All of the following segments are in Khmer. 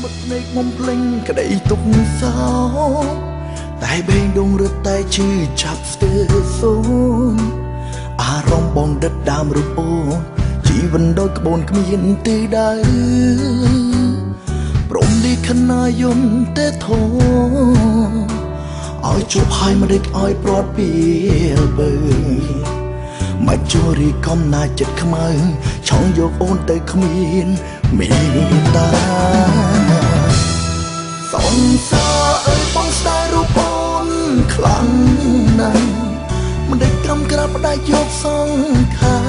មត់ភ្នែកមុំភ្លេងក្តីទុកសោតែបេងដងរត់តែឈឺចាប់ស្ទើរសូនអារម្មណ៍បងដិតដើមរូបអូនជីវិនដោយក្បូនគ្មានទីដៅព្រមលីខណាយំទេធឲ្យជួបហើយមិនដេចឲ្យប្រត់ពីបើមកជួរីកំណាចិត្តខ្មៅឆងយកអូនទៅគ្មានមេត្តាសង្សារអើយបងស្ដាយរូបអូនខ្លាំងណាស់មិនដេចកំក្រាបផ្ដាច់យកសង្ខា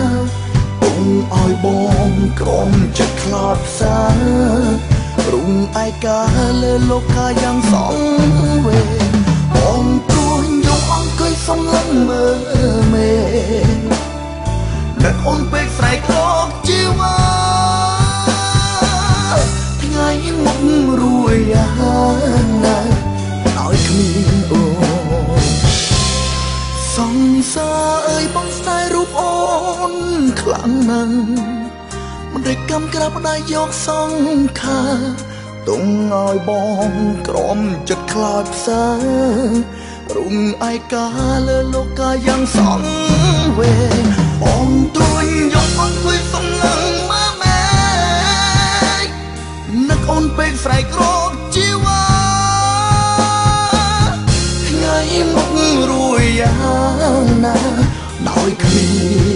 ពងឲ្យបងក្រំចិត្តខ្លោចផ្សារុងឯកាលើលោកកាយ៉ាងសងវេបងទួញយកអង្គុយសំឡឹងមើលមេដឹកអូនពេកស្រែករកជីវ៉ាថ្ងៃមុខរួយយ៉ាងណាដោយគ្មានអូនសង្សារអើយបងស្ដាយរូបអូនខ្លាំងណាស់មិនដេចកំក្រាបផ្ដាយយកសង្ខាទុងឲ្យបងក្រំចិត្តខ្លោចផ្សារុងឯកាលើលោកកាយ៉ាងសងវេបងទួញយកអង្គុយសំឡឹងមើមេនឹកអូនពេកស្រែករកជីវ៉ាថ្ងៃមុខរួយយ៉ាងណាដោយគ្មាន